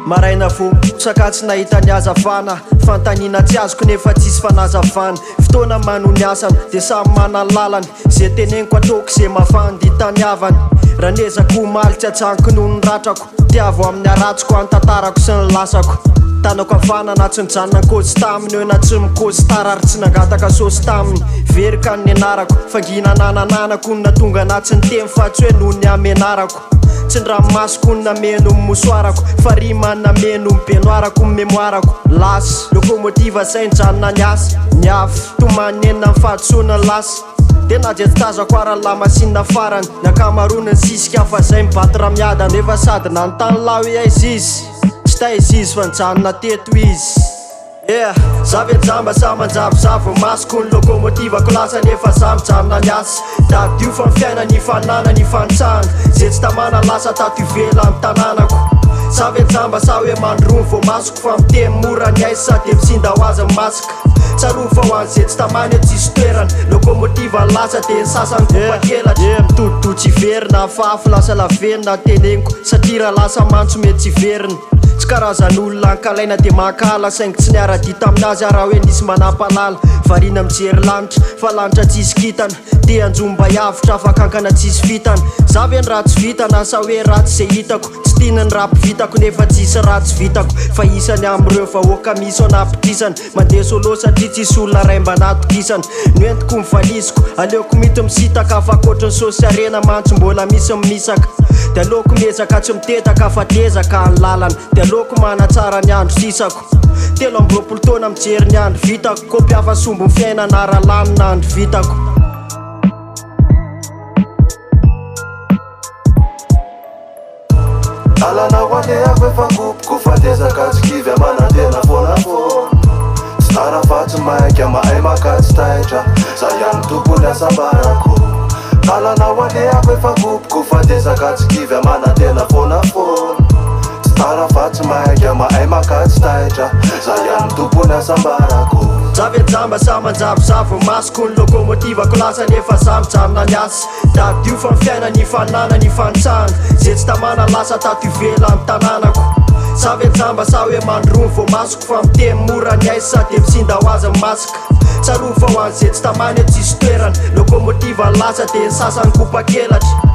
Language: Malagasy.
Maraina vao saka tsy nahita ny hazavana. Fanontaniana tsy azoko nefa tsisy fanazavana. Fotoana mano ny asany dia samy manana ny lalany. Ze teneniko ataoko ze mavandy taniavany. Raha niezaka omaly tsy ajanoko noho ny ratrako. Tiavo amin'ny haratsiko any tantarako sy ny lasako. Tanako havanana tsy nijanona nikaozy taminy eo na tsy mikaozy tara ary tsy nangataka saosy taminy. Very ka ny nianarako, fangina nanananako no nahatonga anah tsy niteny fa tsy hoe noho ny hamenarako. Tsy ny ranomasoko no nameno ny mosoarako fa rima nameno ny baignoirako ny memoirako. Lasa locomotive zay nijanona niasa, niafy, tomany nenina ny fahadisoana ny lasa. Dia na dia tsy tazako ara ny lamasinina farany, ny ankamaroany nisisika fa zay mi-battre miadana. Nefa sady nanontany lahy hoe aiza izy, tsy taiza izy fa nijanona teto izy. Yeah, za ve jamba sa manjavozavo ny masoko, ny locomotive-ko lasa nefa za mijanona niasa. Tadidio fa ny fiainana ifaninanana ifanitsahana, ze tsy tamana lasa tato ivelan'ny tananako. Za ve jamba sa hoe mandrono voamasoko fa miteny mora ny aiza sa dia misinda ho azy ny masque. Tsarovy fa ho an'izay tsy tamana eo tsisy toerana. Locomotive lasa dia ny sasany kopakelatra. Yeah, mitodidoha tsy hiverina, afafy lasa lavenona teneniko satria raha lasa mantsy mety tsy hiverina. Tsy karazan'olona ankalaina dia mankahala saingy tsy niara-dia tamin'azy aho raha hoe nisy mba nampalala. Variana mijery lanitra fa lanitra tsisy kintana. Te hanjomba hiavotra fa kankana tsisy fitana. Za ve ny ratsy vitana sa hoe ratsy izay hitako? Tsy tiany ny rap vitako nefa tsisy ratsy vitako fa isany amin'ireo vahoaka misy ao anapitrisany mandeha solo satria tsisy olona ray mba natokisana noentiko ny valiziko aleoko mity misitaka fa ankoatry ny saosy harena mantsy mbola misy ny misaka de aleoko miezaka tsy mitetaka fa dezaka ny lalana de aleoko manatsara ny andro sisako 23 taona mijery ny andro vitako kopy hafa sombin'ny fiainana raha lany ny andro vitako. Lalana ho alehako efa kopiko fa tezaka tsy kivy manantena foana foana. Tsy tara fa tsy maika mahay maka tsy taitra za ihany tompony hasambarako. Lalana ho alehako efa kopiko fa tezaka tsy kivy manantena foana foana. Tsy tara fa tsy maika mahay maka tsy taitra za ihany tompony hasambarako. Za ve jamba sa manjavozavo ny masoko ny locomotive-ko lasa nefa za mijanona niasa. Tadidio fa ny fiainana ifaninanana ifanitsahana. Ze tsy tamana lasa tato ivelan'ny tananako. Za ve jamba sa hoe mandrono voamasoko fa miteny mora ny aiza sa de misinda ho azy ny masque. Tsarovy fa ho an'ze tsy tamana eo tsisy toerana. Locomotive lasa de ny sasany kopakelatra.